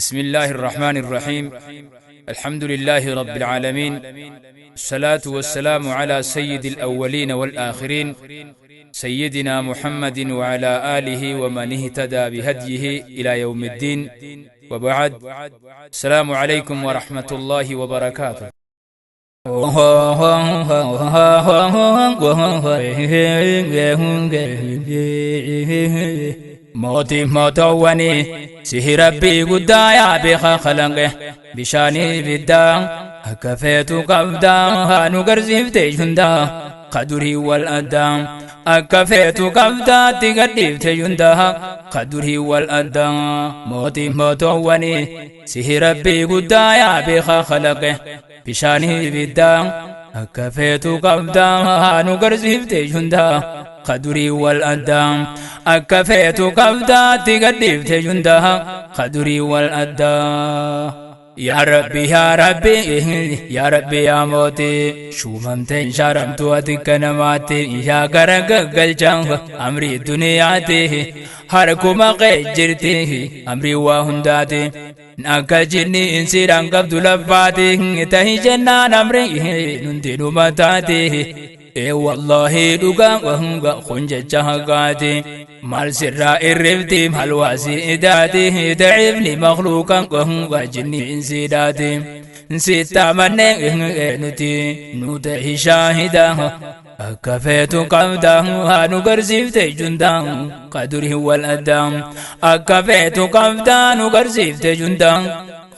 بسم الله الرحمن الرحيم. الحمد لله رب العالمين، الصلاة والسلام على سيد الأولين والآخرين، سيدنا محمد وعلى آله ومن اهتدى بهديه إلى يوم الدين، وبعد. السلام عليكم ورحمة الله وبركاته. Mootii mootoowwanii sihi Rabbii guddaa yaa beekaa kalaqe bishaanii ibiddaa akka feetu qabdaa nu garsiifte hundaa kadurii wal addaa akka feetu qabdaa itti gadhiifte hundaa kadurii wal addaa. Mootii mootoowwanii sihi Rabbii guddaa yaa beekaa kalaqe bishaanii ibiddaa akka feetu qabdaa nu garsiifte hundaa kadurii wal addaa akka feetu qabdaa itti gadhiifte hundaa kadurii wal addaa. Yaa Rabbi, yaa Rabbi, yaa Rabbi, yaa mootii shuumamteen shaaramtu ati akka namaatti yaa gara gaggalchaa amrii duniyaati harkuma qee jirti amrii waa hundaati akka jinni insiidhaan qabdu laffaati tahi jennaan amrii nundi dhuma taati. Ee wallaahi, dhugaa wahunga kun jecha haqaati. Maal sirraa irrifti, maal waasii idaati? Daciifni makluuqan wahunga jinni insiidhaati. Sitti amanne nuti nu tahi shaahida akka feetu qabda nu garsiifte jundaa qadurii wal addaa akka feetu qabda nu garsiifte jundaa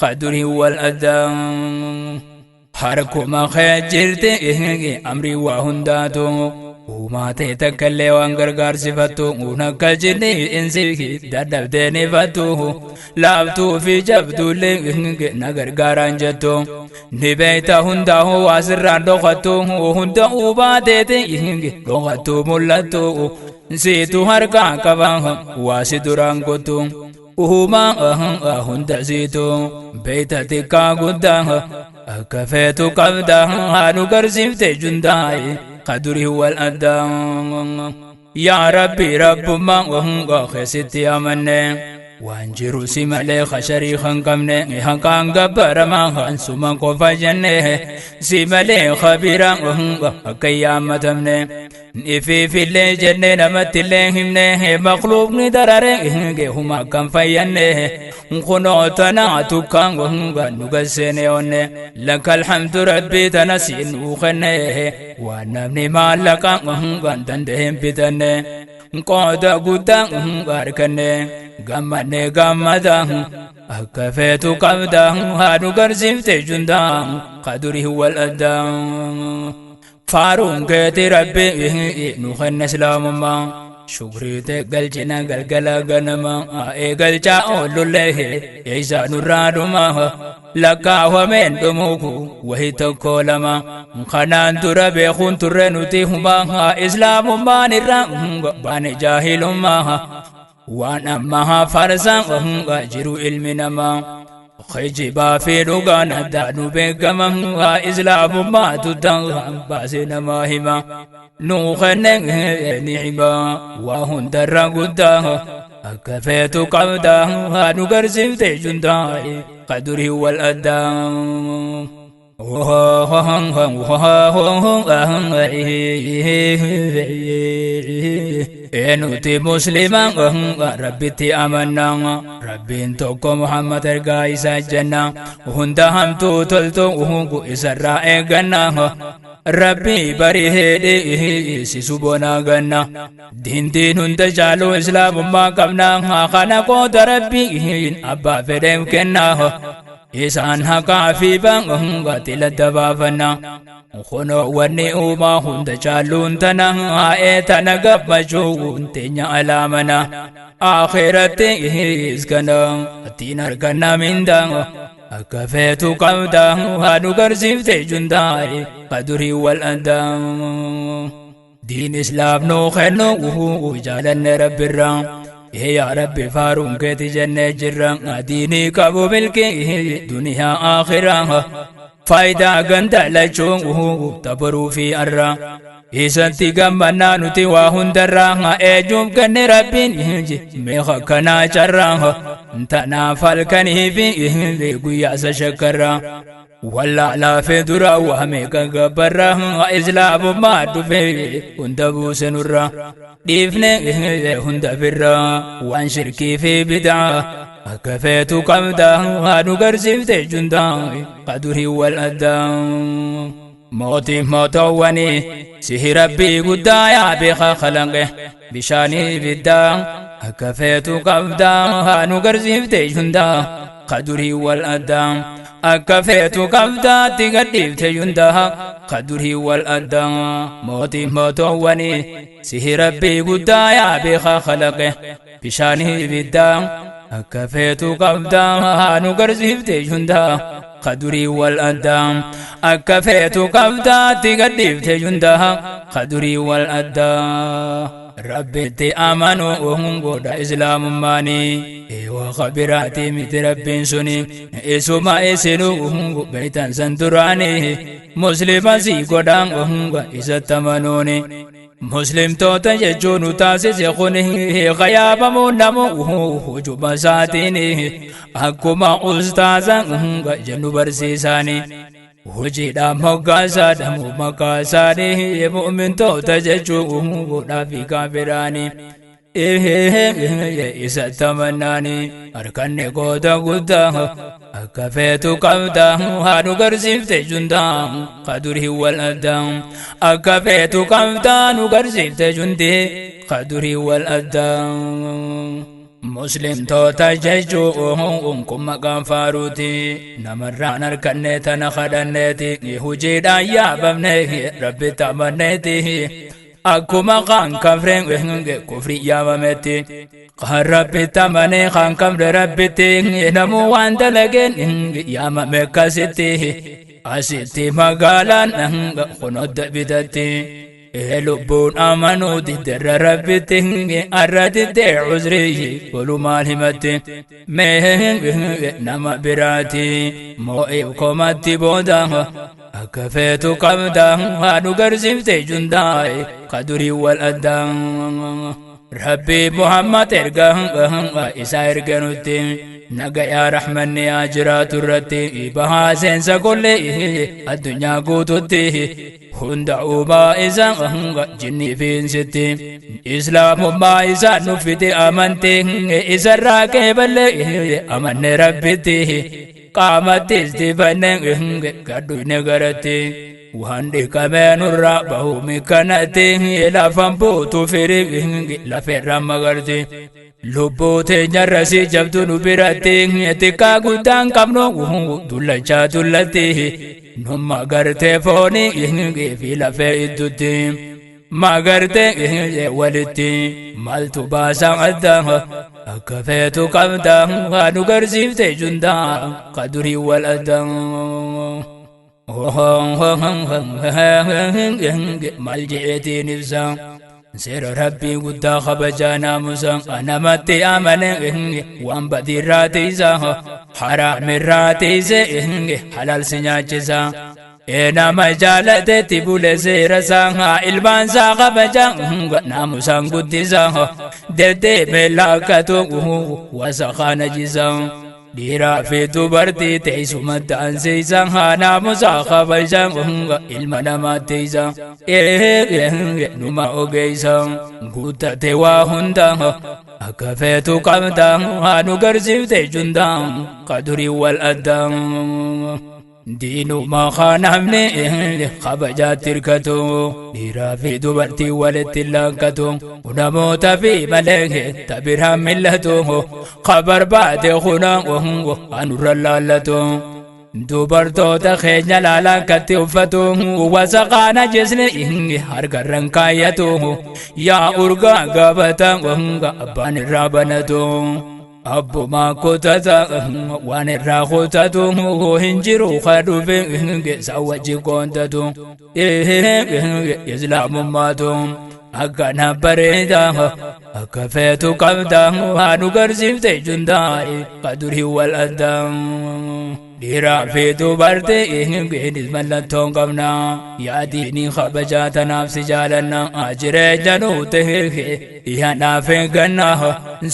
qadurii wal addaa. Harkuma kee jirti amrii waa hundaatu uumaa ta'e takkallee waan gargaarsifattu uun akka jinni insi dadhabdee nifattu laaftuu fi jabduullee na gargaaraan jettu ni beeyta hundaa'u waa sirraan dhokattu hunda uubaateeti dhokattu mul'attu siitu harkaa qaba waa si duraan kottu uumaa hunda siitu beeyta xiqqaa guddaa akka feetu qabda nu garsiifte jundaa'e kadurii wal addaa. Yaa Rabbi, rabbummaa wahunga keessatti amanne waan jiru si malee kasharii kan qabne haqaan gabbaramaa kan suma qofa jenne si malee khabira wahunga akka yaammatamne ifiifillee jenne namattillee himne makluuqni darare huma kan fayyanne kunoo tanaa tukkaan wahunga nu gasseene onne laka alhamdu Rabbii tana siin nuu kenne waan namni maallaqa wahunga danda'een bitanne qooda guddaa arganne gammanne gammada akka feetu qabda nu garsiifte jundaa kadurii wal addaa. Faaruun keeti Rabbi nu kenne islaamummaa shukriite galchina galgala ganama eegalchaa oollullee eeysaa nurraa dhuma lakkaawameen dhumuku wahi tokko lama kanaan dura beekuun turre nuti humaa islaamummaan irra baane jaahilummaa waan ammaa farsa jiru ilmi namaa kijibaa fi dhugaan addaa nu beekama islaamummaatu baase namaa hima nuu kenne ni'ima waa hundarra guddaa akka feetu qabda nu garsiifte jundaa qadurii wal addaa. Nuti muslima Rabbitti amanna, Rabbiin tokko, Muhammad ergaa isaa jenna, hunda hamtuu toltu isarraa eegganna, Rabbii barii sisu bonaa ganna diintiin hunda caalu islaamummaa qabna kana qooda Rabbiin abbaa fedheef kenna isaan haqaa fi baangatila dabaafanna kunoo wanni uumaa hunda caaluun tana ee tana gammachuun teenya alaamana akhiratti iskana ittiin arganna minda akka feetu qabda nu garsiifte jundaa'e kadurii wal addaa. Diin islaam nuu kennu jaalanne Rabbirraa yaa Rabbi faaruun keeti jennee jirra diinii qabu milkii duniyaa akhiraa faayidaa ganda lachuu tabaruu fi arra. Isatti gammannaa nuti waa hundarraa eenyuuf kenne Rabbiin meeqa kanaa carraa tanaaf halkanii fi guyyaa isa shakkarraa. Wallaalaa fi dura waa meeqa gabbarraa islaamummaa dhufe hunda buuse nurraa. Dhiifne hunda birraa waan shirkii fi bidaa akka feetu qabda nu garsiifte jundaa qadurii wal addaa. Mootii mootowwanii sihi Rabbii guddaa yaa beekaa kalaqe bishaanii ibiddaa akka feetu qabdaa nu garsiifte jundaa qadurii wal addaa. Akka feetu qabdaatti gadhiifte jundaa qadurii wal addaa. Mootii mootowwanii sihi Rabbii guddaa yaa beekaa kalaqe bishaanii ibiddaa akka feetu qabdaa nu garsiifte jundaa qadurii wal addaa. Akka feetu qabdaatti gadhiifte jundaa qadurii wal addaa. Rabbitti amanuu godha islaamummaanii waaqa biraatii miti Rabbiin suni isuma isinuu beeytan san duraanii muslima sii godhaan isatti amanuuni. Muslimtoota jechuun nu taasise kun qayyaabamuun namu hujuma isaatiin akkuma ustaaza jennu barsiisaanii. Hojiidhaan moggaasaadha maqaa isaanii mu'mintoota jechuun godhaa fi kaafiraanii. Isatti amannaanii harkanne goota guddaa akka feetu qabda haa nu garsiifte jundaa qadurii wal addaa. Akka feetu qabda nu garsiifte jundii qadurii wal addaa. Muslimtoota jechuun kun maqaan faaruuti namarraan harkanne tana kadhanneeti hojiidhaan yaabamne Rabbitti amanneeti akkuma kaan kafreen kufri yaamametti kan Rabbitti amanee kan kafre Rabbitti namuu waan dalageen yaamame akkasitti asitti magaalaan kunodda bitatti. Lubbuun amanuu didderra Rabbitti arra diddee uzrii walumaan himatti mee nama biraati moo'eef komatti booda akka feetu qabda haa nu garsiifte jundaa qadurii wal addaa. Rabbi Muhammad erga isaa erga nutti nagayaa rahmanni haa jiraatu irratti bahaa seensa kollee addunyaa guututti hunda uumaa isaa jinnii fi insitti islaamummaa isaa nu fide amantii isarraa qeeballee amanne Rabbitti qaamattis dibanne gadhuyne garatti waan dhiqamee nurraa bahuumi kanatti lafan buutu firii lafeerra magarti. Lubbuu teenyarra si jabdu nu biratti xiqqaa guddaan qabnu dullachaa dullatti nu magartee foonii fi lafee iddutti magartee walitti maaltu baasa adda akka feetu qabda haa nu garsiifte jundaa qadurii wal adda. Maal je'eetiin ibsa seera Rabbii guddaa kabajaa naamusa namatti amane waan badiirraa tiisa haraamirraa tiise halaal si nyaachisa. Nama jaalatetti bule seera isaa ilmaan isaa kabaja naamusaan guddisa deddeebee laakkatu wasaqaa najisa. Dhiiraa fi dubartii teessuma ta'ansiisa naamusa kabaja ilma namaa teessa. Numa ogeessa guuttate waa hunda akka feetu qabda haa nu garsiifte jundaa qadurii wal addaa. Diinuma kanamni kabajaatti hirkatu dhiiraa fi dubartii walitti laakkatu namoota fi malee tabiraan millatu kabarbaade kuna anurra laallatu. Dubartoota keenya laalaan katti uffatu wasaqaana jisni harkarran kaayyatu yaa urgaa gaabata abbaan irraa banatu. Abbuma kutata waan irraa kutatu hin jiru kadhufe geessa wajji koontatu islaamummaatu akkana bareeda akka feetu qabda haa nu garsiifte jundaa qadurii wal addaa. Dhiiraa fi dubartii mallattoon qabna. Yaa diinii kabajaa tanaaf si jaalanna. Jireenya nuu ta'e dhiyanaaf eegganna.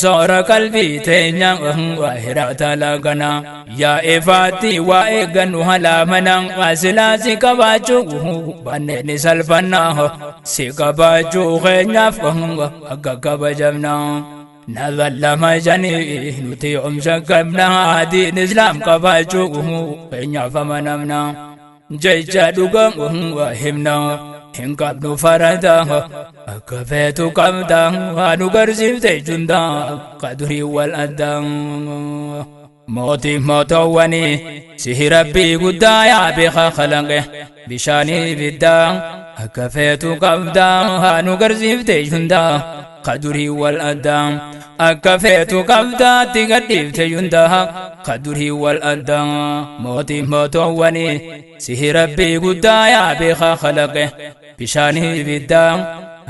Soora qalbii teenya waa talaqana. Yaa ifaatti waa eeggannu halaamana. Silaa si qabaachuu baannee ni salphanna. Si qabaachuu keenyaaf akka kabajamna. Nazallama janii nuti oomsha qabna. Diin islaam qabaachuu keenyaaf amanamna. Jecha dhugaa himna. Hin qabnu farada akka feetu qabda. Nu garsiifte junda qadurii wal adda. Mootii mootowwanii sihi rabbii guddaa yaa beekaa kalaqe bishaanii ibiddaa akka feetu qabda. Nu garsiifte junda qadurii wal adda. Akka feetu qabdaatti gadhiifte junda qadurii wal adda. Mootii mootowwanii sihi rabbii guddaa yaa beekaa kalaqe bishaanii ibiddaa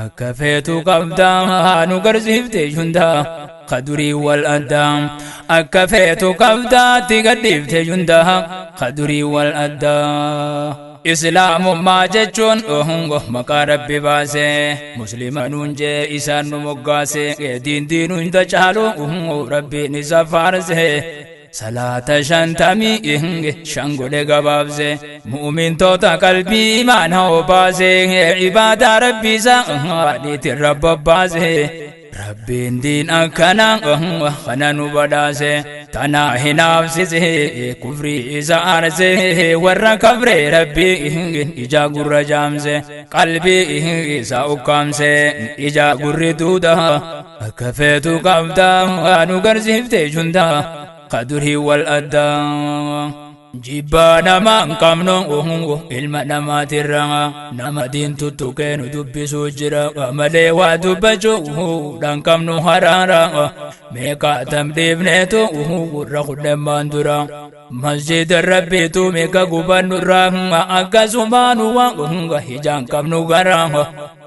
akka feetu qabda. Nu garsiifte junda qadurii wal adda. Akka feetu qabdaatti gadhiifte junda qadurii wal adda. Islaamummaa jechuun maqaa rabbi baase muslima nuun jee isaan nu moggaase diin diin hunda caalu rabbiin isa faarse. Salaata 55 godhe gabaabse mu'mintoota qalbii imaana obaase ibaadaa rabbi isaa niitirra bobbaase. Rabbiin diin akkana kana nu badhaase tanaa hinaafsise kufrii isa aarse warra kafre rabbii ija gurra jaamse qalbii isa ukkaamse ija gurri duuda akka feetu qabda nu garsiifte junda qadurii wal adda. Jibbaa namaa hin qabnu ilma namaatirra nama diin tuttuqee nu dubbisuu jira malee waa dubbachuudhaan qabnu haraara meeqa tam dhiifneetu gurra kudhammaan dura masjida rabbiitu meeqa gubannurra akkasumaan waan hijaan qabnu gara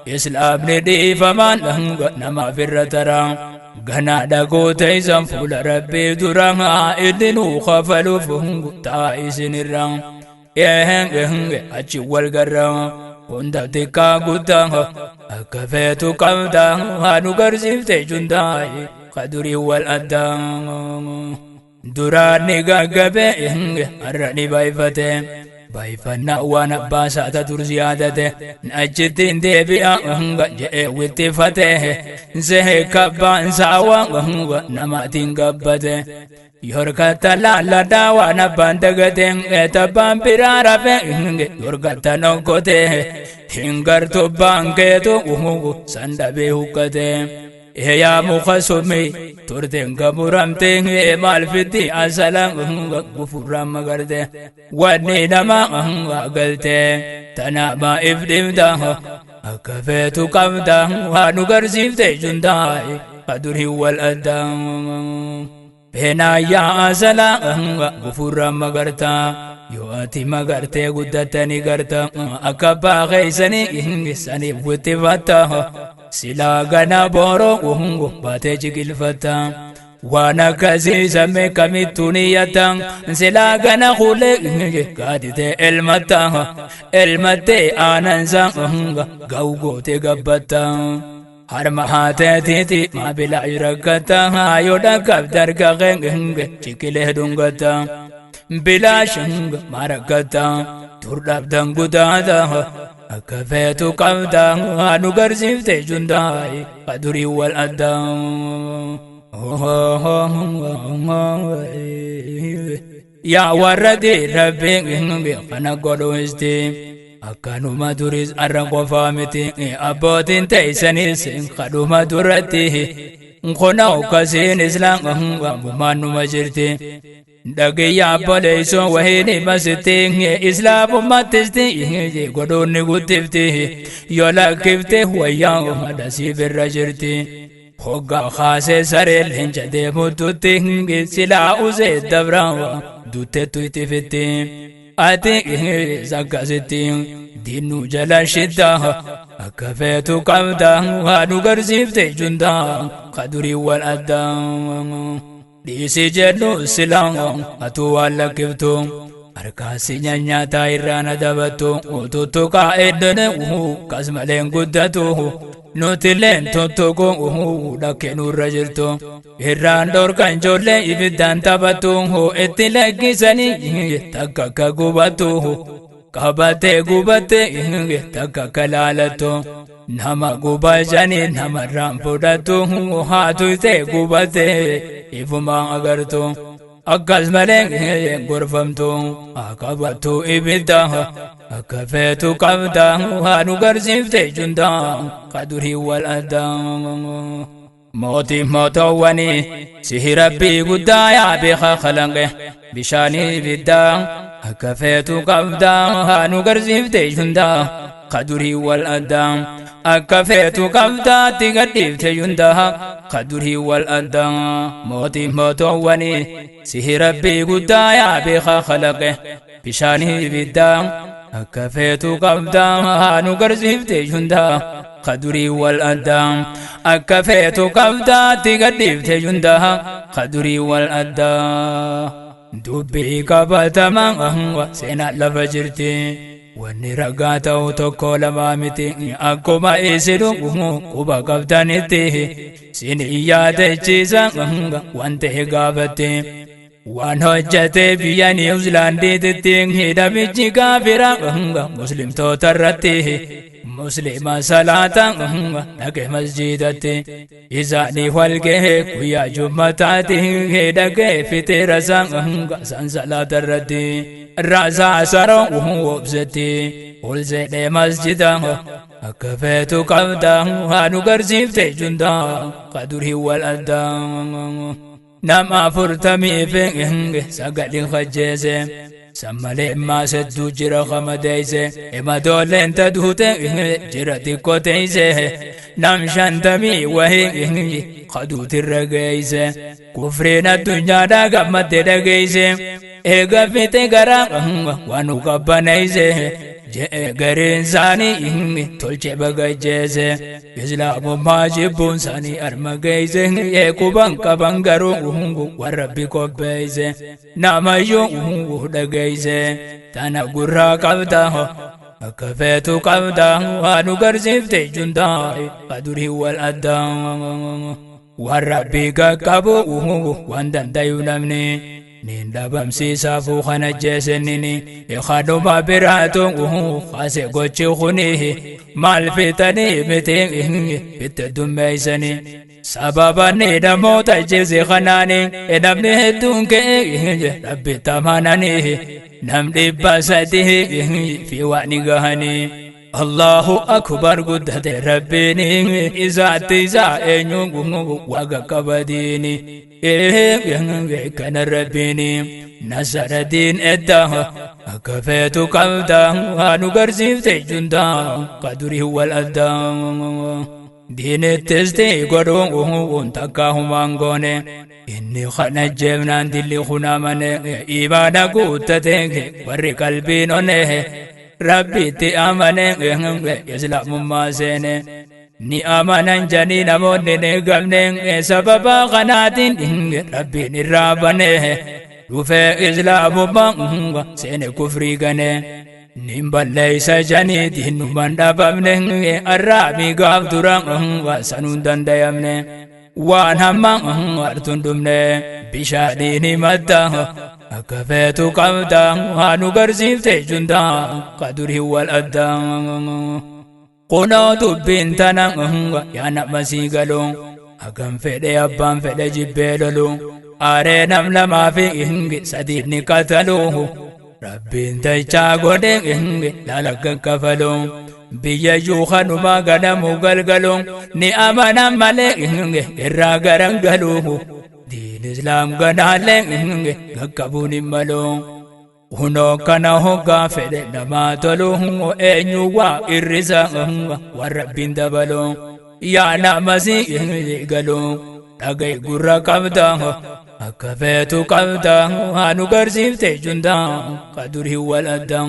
islaamni dhiifamaan namaaf irra tara. Ganaa dhagoota isan fuula rabbii dura inni nuu kafaluuf taa isinirra achi wal garra hunda xiqqaa guddaa akka feetu qabda nu garsiifte jundaa qadurii wal adda. Duraan ni gaggabe har'a ni baay'ifate baay'ifannaa waan abbaa saata dur ziyaadate achitti hin deebi'a je'ee wittifate sehe kabbaan saawaa namaatiin gabbate. Yorkatta laalladhaa waan abbaan dagate tabbaan biraa rafe yorkatta nokkote hin gartu baankeetu san dhabee huqqate. Yaa muka summi turteen gamuramte maal fitti asala gufurraa magarte wanni nama galte tanaama if dhimda akka feetu qabda waa nu garsiifte jundaa qadurii wal adda. Beenaa yaa asala gufurraa magarta yoo ati magartee guddattanii garta akka abbaa keeysanii saniif wittifatta silaa gana booroo baatee jiqilfatta. Waan akkasii samee kamittuu niyyata silaa gana kuulee gaaditee elmatta elmattee aanansa ga'u gootee gabbatta. Harma haateetiiti maabilaa rakkata yoo dhaqqabde harka kee ciqilee dhungata. Bilaash marakkata tur dhabdan gudaata akka feetu qabda nu garsiifte jundaa qadurii wal adda. Yaa warra rabbii kana godhu isti akkanuma duris arra qofaa miti abbootiin teeysanis kadhuma duratti kuna ukkasiin islaamummaan numa jirti. Dhagiyya abboleessoo wahiin masitti islaamummattisti godhuun ni guddifti yoo lakkifte wayyaa madasiif irra jirti. Hoggaa kaasee saree leenca deemututti silaa usee dabraa dutteettu itti fitti. Ati akkasitti diinuu jala shidda akka feetu qabda nu garsiifte jundaa qadurii wal adda. Dhiisi jennu silaa atuu waan lakkiftu. Harkaasi nyanyaataa irraan adabattu. Tuttuqaa eddoon kas maleen guddatu. Nutilleen tuttuquu dhakke nurra jirtu. Irraan dhorkan ijoollee ibiddaan taphattu. Itti lakkisanii takka akka gubattu. Qabatee gubattee takka akka laalattu. Nama gubaa shanii namarraan fudhattu. Haatu ta'e gubattee ifumaa agartu. Akkas malee gorfamtu qabattu ibidda akka feetu qabda haa nu garsiifte junta kadurii wal adda. Mootii mootowwanii sihi rabbii guddaa yaa beeka kalaqe bishaanii ibidda akka feetu qabda haa nu garsiifte junta kadurii wal adda. Akka feetu qabdaatti gadhiifte junta kadurii wal adda. Mootii mootowwanii sihi rabbii guddaa yaa beeka kalaqe bishaanii ibidda akka feetu qabda haa nu garsiifte junta kadurii wal adda. Akka feetu qabdaatti gadhiifte junta kadurii wal adda. Dubbii qabatamaa seenaa lafa jirti. Wanni ragaa ta'u tokko lamaa miti akkuma isinu quba qabdanitti sin yaadachiisa waan ta'e gaafatte. Waan hojjate biyya Niwuzilaandiititti hidhamichi kaafira muslimtoota irratti muslima salaata dhaqe masjiidatti isaanii walga'e guyyaa jummataatti dhaqe fixeera san salaata irratti rasaa saroo obsetti ol seedhee masjida akka feetu qabda haa nu garsiifte junta kadurii wal adda. Nama 49 hajjeese sammalee immaa sedduu jira kamadeeyse imadoolleen taduute jira xiqqoo teeyse nam 50 wahii kaduutirra geeyse kufriin addunyaadhaa gammadde dhageeyse eega fixe gara waan nu qabbaneeyse je'e gariin isaanii tolche bagajjeese islaamummaa jibbuun isaanii arma geeyse quban qaban garuu waan rabbi qopheeyse namayyuu dhageeyse tana gurraa qabda akka feetu qabda waa nu garsiifte junta kadurii wal adda. Waan rabbii qaqqabu waan dandayu namni nin dhabamsiisaafuu kana jeesennini ikaduma biraatu kaase gochi kuni maal fixanii miti itti dummeeysani sababani namoota jeese kanaani namni hedduun ka'e rabbi tamanani nam 300 fi waan gahanii. Allahu akbar guddate rabbiin isaatti isaa eenyuun waaqa qabadiini kana rabbiin nasaradiin edda akka feetu qabda haa nu garsiifte junta kadurii wal adda. Diinittis godhuun takka humaan goone inni kana jeefnaan dilli kunamane imaana guuttate warri qalbiin one rabbitti amane islaamummaa seene ni amanan janii namoonni ni gamne sababa kanaatiin rabbiin irraa bane dhufee islaamummaa seene kufrii gane nin balleeysa janii diinumaan dhabamne arraamii gaaf dura sanuun dandayamne waan hamma hartuun dhumne bishaaniin himatta akka feetu qabda haa nu garsiifte junta kadurii wal adda. Kunoo dubbiin tana yaa nama sii galu hagam fedhe abbaan fedhe jibbee lolu aaree nam lamaa fi sadiif ni qatalu rabbiin dachaa godhe laala kafalu biyya yuukanumaa ganamu galgalu ni amanan malee irraa garan galu diin islaam ganaallee qaqqabuun hin malu. Kunoo kana hoggaa fedhe namaa tolu eenyu waa irrisa waan rabbiin dabalu yaa nama si galu dhaga'i gurra qabda akka feetu qabda haa nu garsiifte junta kadurii wal adda.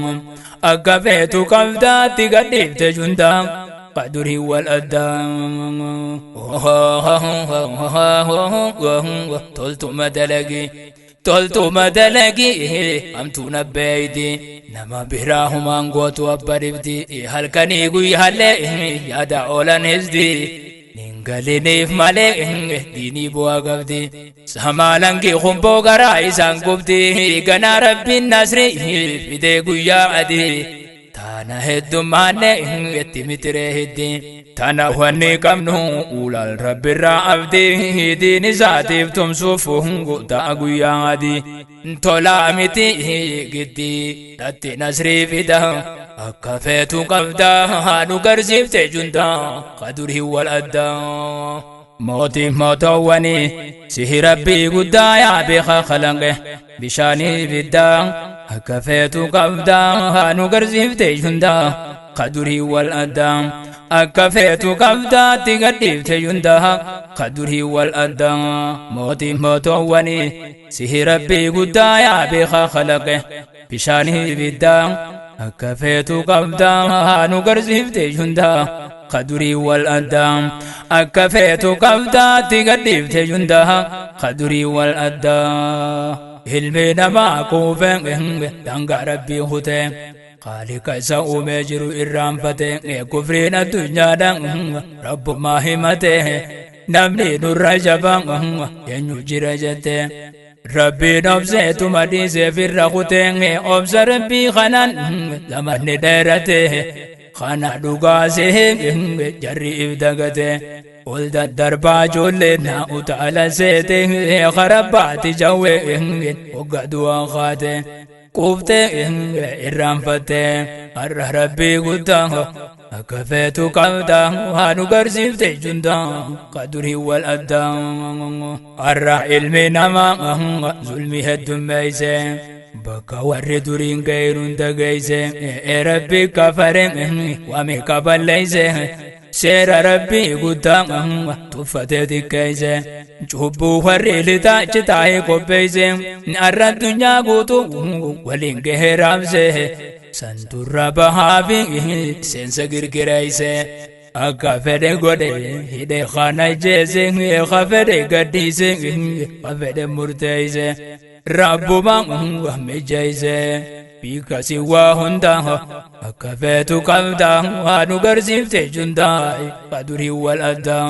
Akka feetu qabdaatti gadhiifte junta Qadurii wal addaa. Toltuma dalagi. Toltuma dalagi hamtuu nabbeeyti nama biraa humaan gootu abba dhibdi halkanii guyyaallee yaada oolan hizdi ningaliniif malee diinii bu'aa qabdi samaalangi kumboo garaa isaan gubdi ganaa rabbiin nasri fidee guyyaa adii taana heddummaanne itti mitiree hiddi tana wanni qabnu ulaal rabbirraa abdii diin isaatiif tumsuuf ta'a guyyaa adii tolaa miti giddi dhatti nasrii fida akka feetu qabda nu garsiifte junta kadurii wal addaa. Mootii mootowwanii sihi rabbii guddaa yaa beeka kalanqe bishaanii ibiddaa akka feetu qabdaa nu garsiifte juntaa kadurii wal addaa akka feetu qabdaatti gadhiifte juntaa kadurii wal addaa. Mootii mootowwanii sihi rabbii guddaa yaa beeka kalaqe bishaanii ibiddaa akka feetu qabdaa nu garsiifte juntaa kadurii wal addaa akka feetu qabdaatti gadhiifte juntaa kadurii wal addaa. Ilmi namaa kuufe daangaa rabbii kutee Khaliqa isa uumee jiru irraanfate kufriin addunyaadhaan rabbummaa himate namni nurra jabaan eenyu jira jette rabbiin obseetuma dhiiseef irra kutee obsa rabbii kanaan zamanni dheerate kana dhugaasee jarri ibdagate ol daddarbaa ijoollee na utaala seete karabbaati jawwee hogga du'aa kaate quuftee irraanfatte har'a rabbii guddaa akka feetu qabdaa waa nu garsiifte juntaa kadurii wal addaa. Har'a ilmi namaa zulmi heddummeeyse bakka warri duriin ga'een hunda geeyse rabbi kafare waame kaballeeyse seera rabbii guddaa tuffatee xiqqeeyse cubbuu warri lixaa citaa'ee qopheeyse har'a addunyaa guutuu waliin gahee raabse santurra bahaa fi seensa girgireeyse akka fedhe godhe hidhe kana jeese ka fedhe gadhiise ka fedhe murteeyse rabbuma mijeeyse biikasi waa hundaa akka feetu qabdaa waa nu garsiifte juntaa kadurii wal addaa.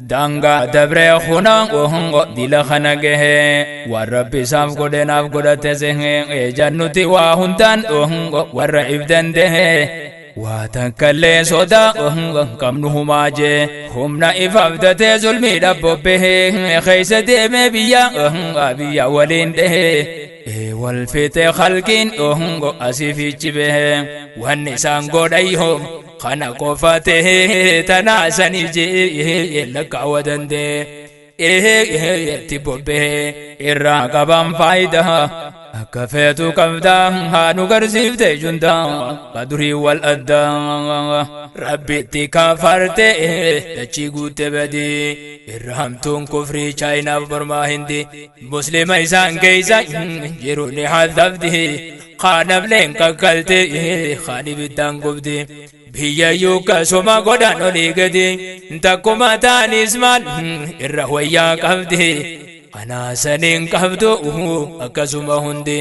Daangaa dabree hunaa dila kana gahee waan rabbi isaaf godhe naaf godhate sehee jannuti waa hundaan warra if dandahee waa takkallee sodaa qabnu humaa jee humna if abdatee zulmii dhabbobbehee keessa deemee biyya biyya waliin dhahee wal fixe halkiin asii fiichi bahee wanni isaan godhayyoo kana qofa tahee tanaa sanii jee lakkaawwa danda'e itti bobbahee irraa qaban faayidaa akka feetu qabdaa haa nu garsiifte juntaa kadurii wal addaa. Rabbitti kafarte dachii guutte badii irra hamtuun kufrii chaayinaaf mormaa hindi muslima isaan keeysa jiru ni hadhabdi kaanafleen kakkalte kaan ibiddaan gubdi biyyayyuu kasuma godhan olii gadi takkuma taanis maal irra wayyaa qabdi kanaasaniin qabdu akkasuma hundi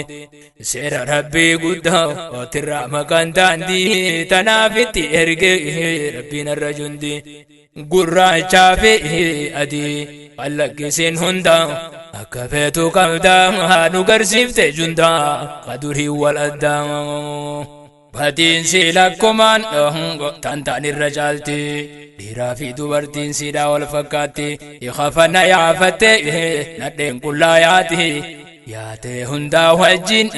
seera rabbii guddaa otirraa maqaan daandii tanaafitti erge rabbiin irra jundi gurraachaa fi adii qallaqqisiin hunda akka feetu qabdaa nu garsiifte juntaa kadurii wal addaa. Badiinsi lakkumaan tantaan irra caalti dhiiraa fi dubartiin siidhaa wal fakkaatti ikafana yaafatte nadheen qullaa yaati yaatee hundaa wajjin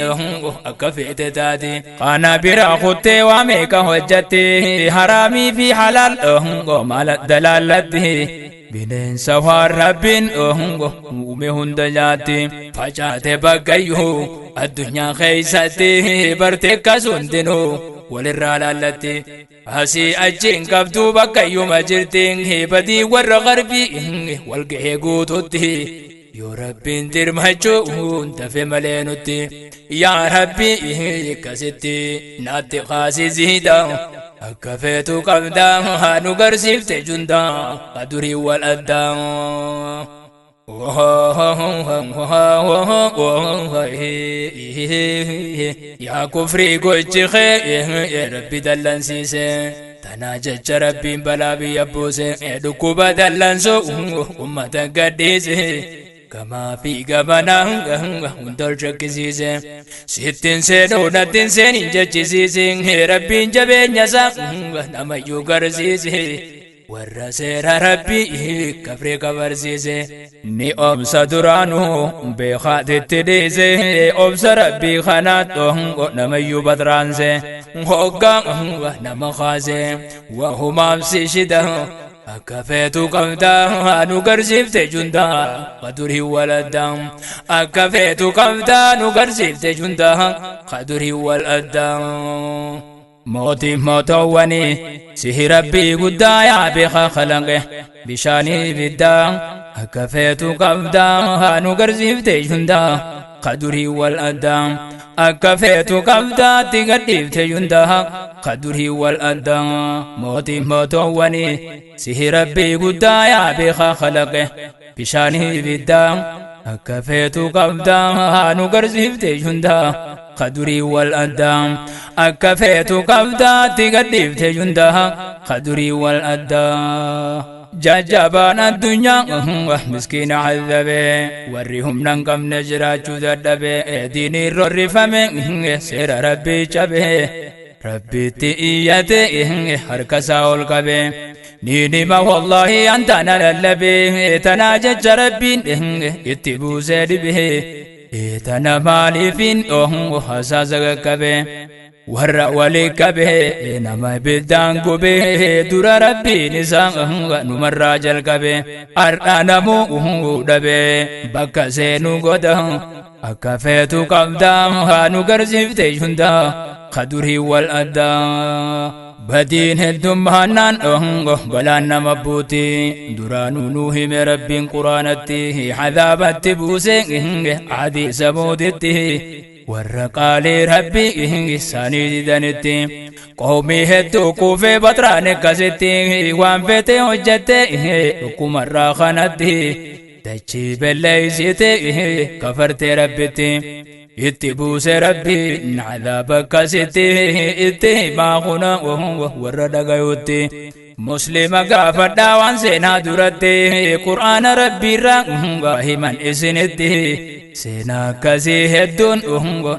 akka feete taati kana bira kuttee waa meeqa hojjatti haraamii fi halaal maal dalaallatti bineensa waan rabbiin uume hunda nyaatti facaate bakkayyuu addunyaa keeysatti barte akkas hundinuu walirraa laallatti asii achiin qabduu bakkayyuma jirti badii warra garbii walgahee guututti yoo rabbiin dirmachuu dafe malee nutti yaa rabbii akkasitti naatti kaasisiidha. Akka feetu qabdaa nu garsiifte jundaa kadurii wal addaa. Yaa kufrii gochi kee Rabbi dallansiise. Tanaa jecha Rabbiin balaa biyya buuse, dhukkuba dallansoo ummata gadhiise. Gamaa fi gamanaa hunda ol shakkisiise. Sittiin seenuu nattiin seenin jechisiise. Rabbiin jabeenya isaa namayyuu garsiise. Warra seera Rabbii kafree kabarsiise. Ni obsa duraanuu beekaatitti dhiise. Obsa Rabbii kanaatti namayyuu batraanse. Hoggaa nama kaase wahumaaf si shida. Akka feetu qabdaa nu garsiifte jundaa kadurii waladdaa. Akka feetu qabdaa nu garsiifte jundaa kadurii waladdaa. Mootii mootowwanii sihi Rabbii guddaa yaa beekaa kalaqe bishaanii ibiddaa. Akka feetu qabdaa nu garsiifte jundaa kadurii wal addaa. Akka feetu qabdaatti gadhiifte jundaa kadurii wal addaa. Mootii mootowwanii sihi Rabbii guddaa yaa beekaa kalaqe bishaanii ibiddaa. Akka feetu qabdaa nu garsiifte jundaa kadurii wal addaa. Akka feetu qabdaatti gadhiifte jundaa kadurii wal addaa. Jajjabaan addunyaa miskiina cazabe, warri humna hin qabne jiraachuu dadhabe, diiniin rorrifame, seera Rabbii cabe, Rabbitti iyyate harka isaa ol qabe. Ni nima wallaahi antana lallabe, tanaa jecha Rabbiin itti buusee dhibe. Tana maaliifin hasaasa qaqqabe? Warra walii qabe nama ibiddaan gube, dura Rabbiin isaa numarraa jalqabe. Har'a namuu dhabe bakka seenuu godha. Akka feetu qabdaa nu garsiifte hundaa kadurii wal addaa. Badiin heddummaannaan balaan nama buuti, duraanuu nuu hime Rabbiin Quraanatti, cadaabatti buuse adii samuuditti, warra qaalii Rabbii isaanii didanitti. Qawmii hedduu kuufee batraan akkasitti, waan fete hojjette dhukkumarraa kanatti, dachii belleeysite kafartee Rabbitti, itti buuse Rabbiin cadaaba akkasitti. Itti himaa kuna warra dhagayutti. Muslima gaafadhaa waan seenaa duratti Qur'aana Rabbiirraa himan isinitti. Seenaa akkasii hedduun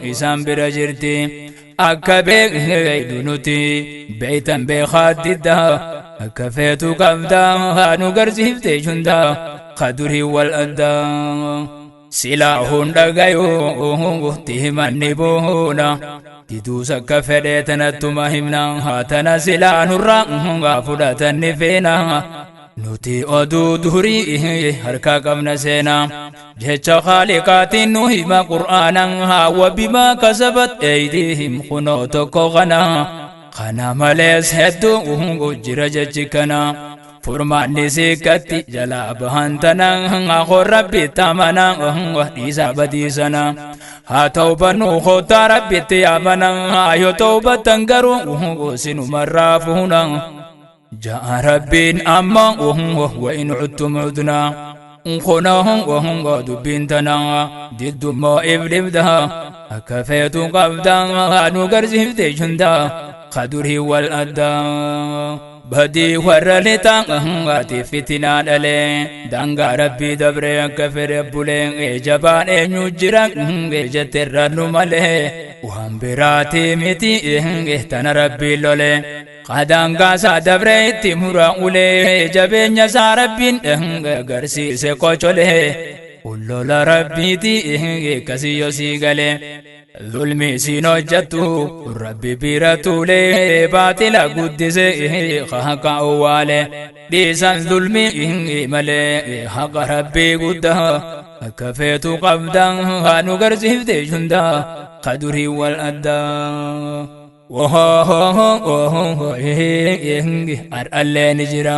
isaan bira jirti. Akka beeknu nuti beeytan beekaa diddaa. Akka feetu qabdaa nu garsiifte jundaa kadurii wal addaa. Silaa hunda gayuu himanni buuna, diduus akka fedhee tanattuma himna. Tana silaa nurraa fudhatanni feena, nuti oduu durii harkaa qabna seenaa. Jecha Khaaliqaatiin nu hima Qur'aanan, wa bimaa kasabat aydiihim, kunoo tokko kana. Kana malees hedduu jira jechi kana. Furmaanni sikkatti jalaa bahan tana, hoo Rabbitti amana, dhiisaa badiisana. Haa tawbannu, koottaa Rabbitti amana. Yoo tawbattan garuu sinumarraa fuuna ja'a Rabbiin amma, wa in cudtum cudnaa. Kunoo dubbiin tana diddummoo ibdibda. Akka feetu qabdaa nu garsiifte jundaa kadurii wal addaa. Badii warra lixaa fitinaa dhalee, daangaa Rabbii dabree akka fedhe bulee, jabaan eenyu jira jetterra nu malee, waan biraatii miti tana Rabbii lolee. Qadaangaa isaa dabree itti mura ulee, jabeenya isaa Rabbiin agarsiise qocolee. Ullola Rabbiiti akkasii sii galee. Zulmi isiin hojjattu Rabbi bira tuulee, baatila guddise haqa owwaale. Dhiisan zulmi malee haqa Rabbii guddaa. Akka feetu qabdaa nu garsiifte hundaa kadurii wal addaa. Ar'allee ni jira,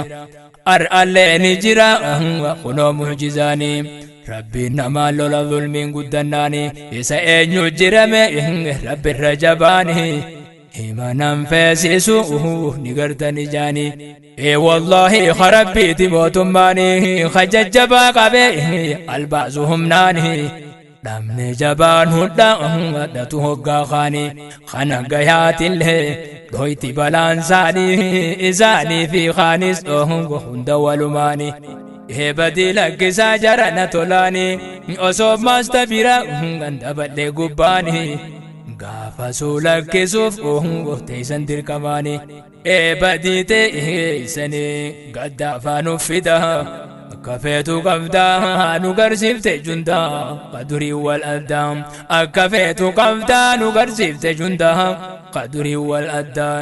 ar'allee ni jira, kunoo mucjizaanii. Rabbiin namaa lola zulmiin guddannaanii, isa eenyu jirame Rabbirra jabaanii? Himanan feesisu ni gartani jaani. Ee wallaahi harabbiiti mootummaani kajajjabaa qabee albaasu humnaani. Dhabne jabaan hudha dhatu hoggaa kaani kana gayaatillee dhoyti balaan isaanii isaanii fi kaanis hunda walumaani. Eebadii lakkisaa jarana tolaani osoo maasta bira ganda bal'ee gubbaani gaafa suu lakkisuuf teessan dirqamaani. Eebadii teessanii gadda afaan uffida. Akka feetu qabdaa nu garsiifte jundaa qadurii wal addaa. Akka feetu qabdaa nu garsiifte jundaa qadurii wal addaa.